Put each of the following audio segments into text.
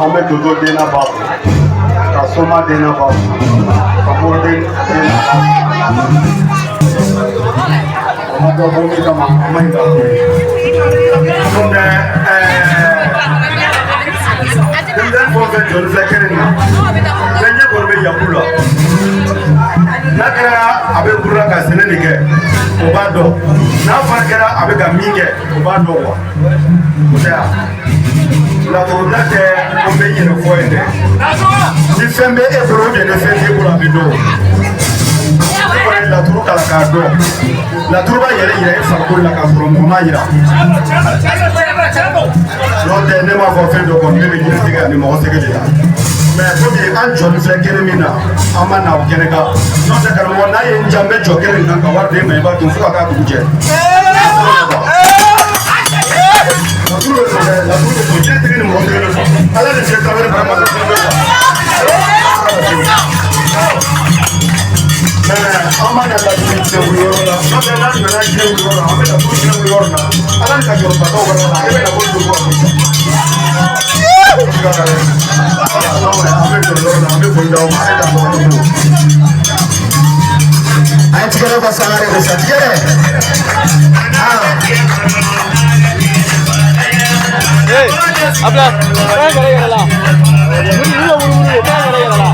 An bɛ dodo den na ba ka soma den na ba ka mori den na ba a ma dɔ bɔ min kama a ma ɲi ka ko ye donc denmisɛnnin fɛn o fɛn jɔlen filɛ kɛnɛ nin na fɛn ɲɛ kɔni bɛ yaku la n'a kɛra a bɛ burula ka sɛnɛ de kɛ o b'a dɔn n'a fana kɛra a bɛ ka min kɛ o b'a dɔn quoi o tɛ wa laturubila tɛ ko n bɛ n yɛrɛ fɔ ye dɛ ni fɛn bɛ e bolo ou bien ni fɛn t'e bolo a bɛ dɔn ne kɔni ye laturu kalan k'a dɔn laturu b'a yɛrɛ yira e farikolo la k'a sɔrɔ mɔgɔ m'a yira n'o tɛ ne m'a fɔ fɛn dɔ kɔni ne bɛ diɲɛtigɛ ani mɔgɔ sɛgɛ de la mais komi an jɔlen filɛ kɛnɛ min na an ma na o kɛnɛ kan n'o tɛ karamɔgɔ n'a ye n ja n bɛ jɔ kɛnɛ nin kan ka wari d'e ma i b'a dun fo ka taa dugu jɛ. Laturu bɛ sɔn dɛ, laturu bɛ sɔn diɲɛtigi ni mɔgɔ sɛgɛ bɛ sɔn ala de se tarawele fana ma sɔn bɛ sɔn. Mais an ma na laturu tiɲɛ yɔrɔ la n'o tɛ n'an nana tiɲɛ yɔrɔ la an bɛ laturu tiɲɛ yɔrɔ la ala ni ka jɔyɔrɔbatɔw ka yɔrɔ la e bɛ na ko joli wa ko jɔ. An bɛ jɔ yɔrɔ la an bɛ foli d'aw ma a ye taa bɔ. An ye tigɛrɛ fɔ Sangare ko sa tigɛrɛ. Hey, Abla, fɛn yɛrɛ yɛrɛ la. Wuli wuli wuli fɛn yɛrɛ yɛrɛ la.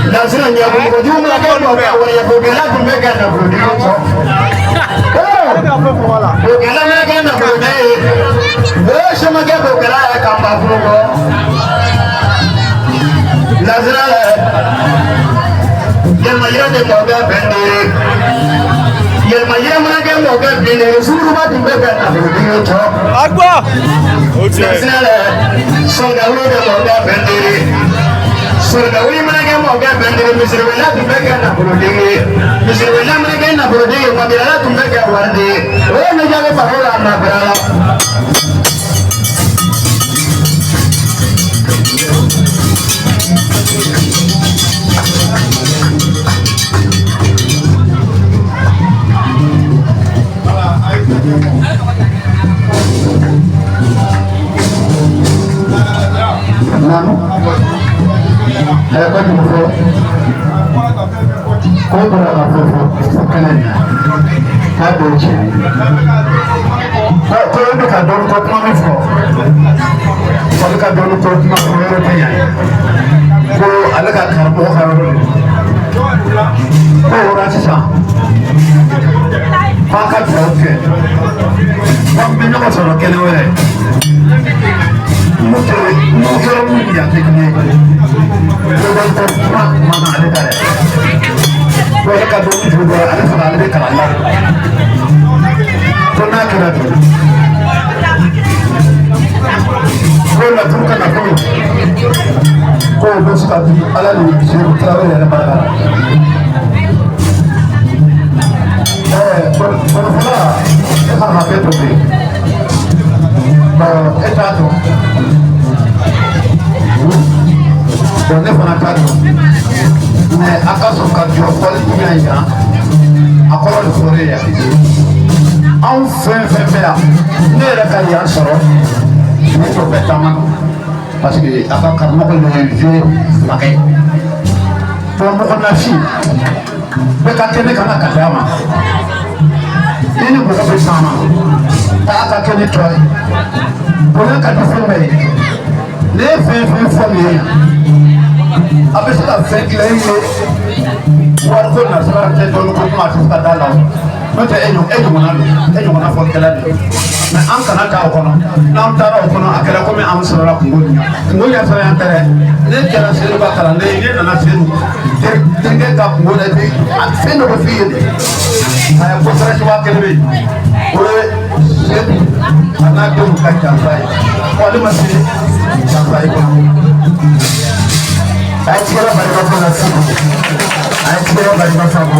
Lasina ɲɛkɔmɔgɔjugu mana kɛ mɔgɔ wɛrɛ ye bokɛla tun bɛ kɛ nafolotigi ye. Bokɛla mana kɛ nafolotigi ye, o ye sɛmakɛ bokɛla yɛrɛ ka ba furu kɔ. Lasina yɛrɛ, yɛlɛma de mɔkɛ fɛn de ye. Yɛlɛma mana kɛ mɔkɛ fɛn de ye, suguruba tun bɛ kɛ nafolotigi ye cɔ. Agba. O tiɲɛ. Lasina yɛrɛ, sɔngawuli de mɔkɛ fɛn de ye. Sɔrɔdawuli mana kɛ mɔkɛ fɛn de ye, misiriwela tun bɛ kɛ nafolotigi ye. Misiriwela mana kɛ nafolotigi ye, mabilala tun bɛ kɛ waritigi ye. O ye ne jaabi baro la a nafɛla la. Naamu. Kojugu fɔ ko bɔra ka fɔ fɔ kɛnɛ in na k'a bɛɛ ye tiɲɛ ye. Ko e bɛ ka dɔɔnin ko kuma min fɔ, ko ale ka dɔɔnin ko kuma fɔ yɔrɔ tɛ yan ye. Ko ale ka karamɔgɔ ka yɔrɔ de don. Ko o la sisan k'an ka dugawu kɛ k'an bɛ ɲɔgɔn sɔrɔ kɛnɛ wɛrɛ. N'o tɛ n'o yɔrɔ min yan tɛ kelen ye. Ko dɔɔnin ko kuma ma kan ale ta dɛ. Ko ale ka dɔɔnin jugu bɔra ale fana ale bɛ kalan la. Ko n'a kɛra ten. Ko laturu ka nafolo. Ko o bɛ se ka di Ala ni Seku Tarawele yɛrɛ barika la. Kɔnɔfɔla e ka hakɛ to yen. E t'a dɔn. Bon, ne fana t'a dɔn. Mais a ka sɔn ka jɔ fɔli ɲɛ yan, a kɔrɔ de fɔra yan. Anw fɛn fɛn bɛ yan, ne yɛrɛ ka yan sɔrɔ, ne t'o bɛɛ taama parce que a ka karamɔgɔ ye vieux fulakɛ ye. Bon, mɔgɔ nasi bɛɛ ka kɛnɛ kana ka d'a ma. I ni mɔgɔ bɛ taama, taa ka kɛ ni tɔ ye. Bonya ka di fɛn bɛɛ ye. Ne ye fɛn fɛn fɔ nin ye yan, a bɛ se ka fɛn dilan i ye wariko nasira tɛ dɔɔnin ko kuma a tɛ se ka d'a la o. N'o tɛ e ɲɔgɔnna don, e ɲɔgɔnna fɔlikɛla don. Mais an kana taa o kɔnɔ, n'an taara o kɔnɔ a kɛra komi an sɔrɔla kungo nin na. Kungo ɲɛsɔrɔ yan tɛ dɛ. Ne kɛra Sedu ka kalanden ye, ne nana Sedu terikɛ ka kungo la bi, fɛn dɔ bɛ f'i ye de. A ko sira kelen bɛ yen, o ye Sedu a n'a denw ka janfa ye. Ko ale ma se janfa ye kɔnɔ. A ye tigɛrɛ barika fɔ la Segu. A ye tigɛrɛ barika fɔ ko.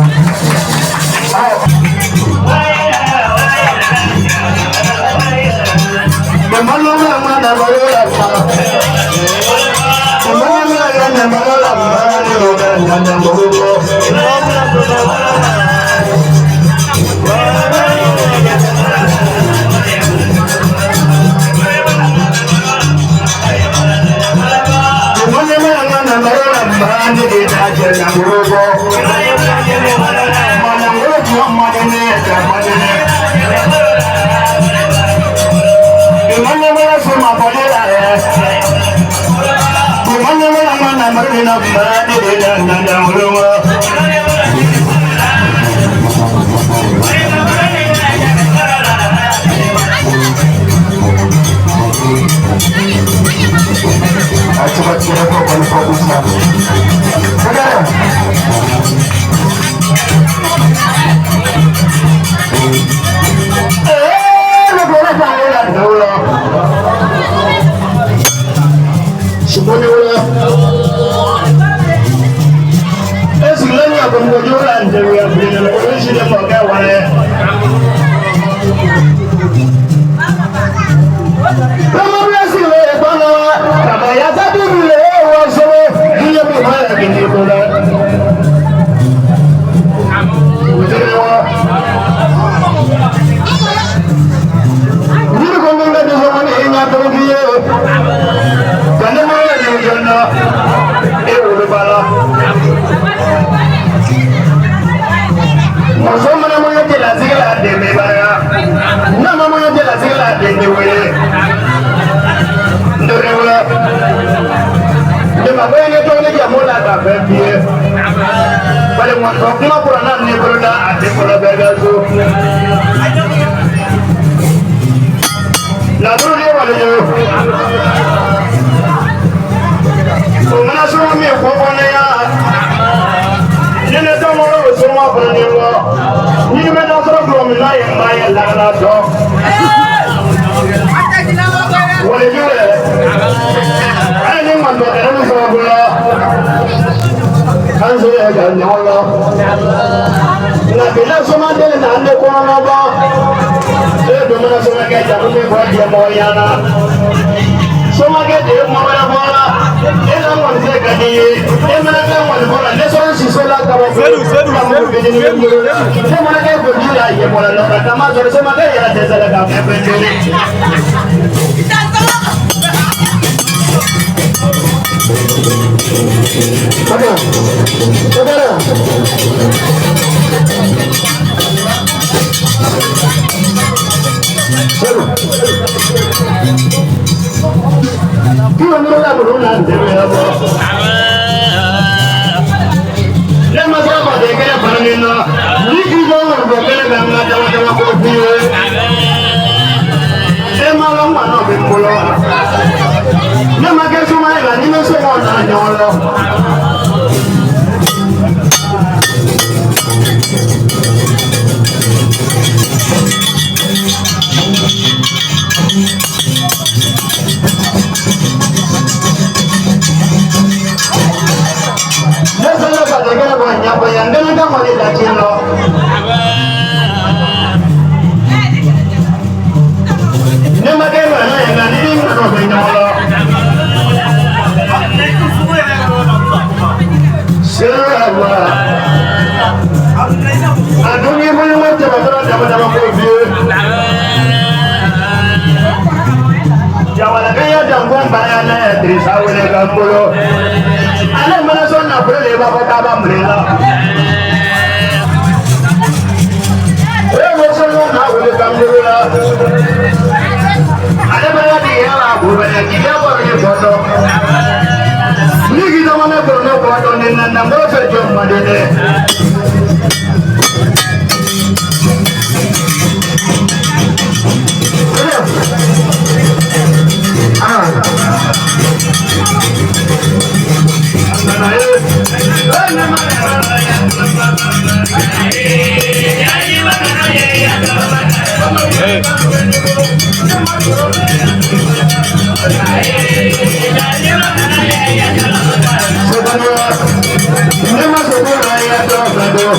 ka fɛn f'i ye. Bari ŋɔnifɔ kuma kura n'a n'i bolo la a tɛ kɔlɔ bɛɛ ka so. Laduru ni wale ye. O mana sɔrɔ min ko fɔ ne ya. Ni ne tɔmɔrɔ o soma fana ni bɔ. Ni bɛ dɔ sɔrɔ don min n'a ye n ba ye lakana dɔn. Wale jumɛn? A ye ni ŋɔnifɔ kɛlɛ min sababu la. An se ka ɲɔgɔn la. Nka bi la somaden na an tɛ kɔnɔna bɔ. E dun mana somakɛ jamu min fɔ diɲɛmɔgɔ ɲɛna. Somakɛ de ye kuma wɛrɛ fɔ la. E ka ŋɔnifɛn ka di i ye. E mana kɛ ŋɔnifɔ la, ne sɔn siso la kaba. Sedu, Sedu, Sedu, Sedu, Sedu. Ne mana kɛ gosi la yen mɔlɔ la ka taama sɔrɔ somakɛ yɛrɛ dɛsɛra ka fɛn fɛn joli. Bakara, Bakara. Sedu. Kí o ní lábùrú náà ń tẹ̀lé ẹ bọ́. Ne ma se ka den kelen fana ni na. Ni k'i bɔ wari bɔ kelen bɛ n ka dama dama ko f'i ye. E ma la n nɔ bɛ n bolo wa. Ne ma kɛ suma ye la ni ne somɔgɔw nana ɲɔgɔn lɔ. Ne sɔnna ka den kelen bɔ ɲɛfɔ yan n kelen ka mali la tiɲɛ lɔ. Ne ma kɛ ŋana ye nka ni ni ŋana bɛ ɲɔgɔn lɔ. Siraba. A dun y'i bolo ko tɛmɛtɔla dama dama ko f'i ye. Jamanakɛ ya dankun baara n'a ye Dirisa wele ka n bolo. Ale mana sɔn nafolo de i b'a fɔ k'a b'a minɛ i la. E ko sɔn n'a wele ka n bolo la. Ale mana di yala a ko bɛnɛ k'i ya bɔ ne fɔ dɔn. Ni k'i dɔgɔ ne kɔrɔ ne kɔ dɔn ne na nabolo fɛ jɔ man di dɛ. Hey. Ne ma sogo la ya dɔn ka dɔn.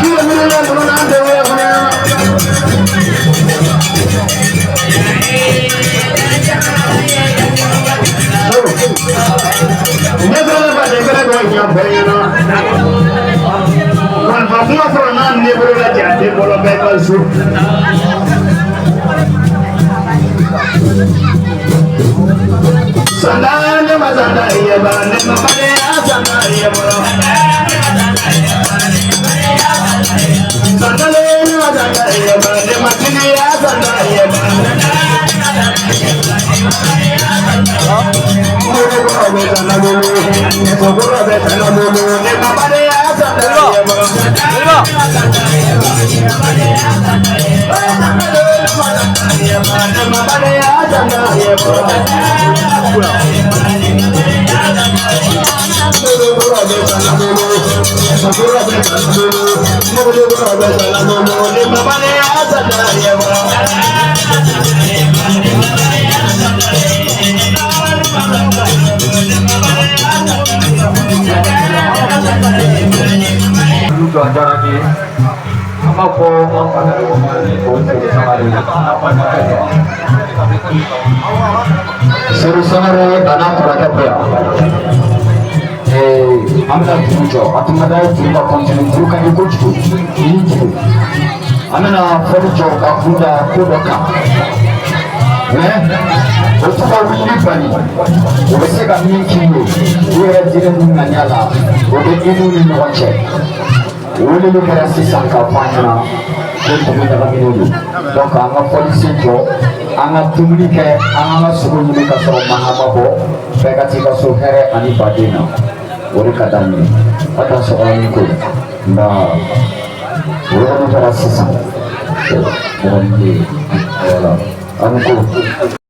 K'i ye minnu la minnu na an tɛ wele fana. Ne fana ba de kɛlɛ dɔ ɲɛ bɛɛ ɲɛna. Kɔnifɔ kuma fɔlɔ n'a ne bolo la ja den bolo bɛɛ ka so. Sanda ne ma sanda ye ba ne ma ba ne ya sanda ye bolo. Sanda ne ma sanda ye ba ne ma tini ya sanda ye ba. Mo bɛ sanda bolo, sokoro bɛ sanda bolo, ne ma ba ne ya sanda ye bolo. Jeliba. Olu jɔ a diyara n ye. An b'a fɔ an fa o Sedu Sangare n'a balimakɛ jɔ. Sedu Sangare a n'a kɔrɔkɛ bɛ yan. An bɛna juru jɔ a tun ka d'an ye juru ka continuer juru ka di kojugu i ni juru. An bɛna fɔli jɔ ka kun da ko dɔ kan. Mais o tɛ ka wulili bali o bɛ se ka min k'i ye i yɛrɛ diinɛ ni ŋaniya la o bɛ i n'u ni ɲɔgɔn cɛ. Weleli kɛra sisan k'a fɔ an ɲɛna Ko dugu ɲagaminen don. Donc an ka fɔli sen jɔ, an ka dumuni kɛ, an k'an ka sogo ɲini ka sɔrɔ mankan ma bɔ. Bɛɛ ka t'i ka so hɛrɛ ani baden na, o de ka d'an ye. A ka sɔgɔma ni ko nka o yɔrɔnin kɛra sisan mɔgɔ min bɛ yen, voilà, an ko.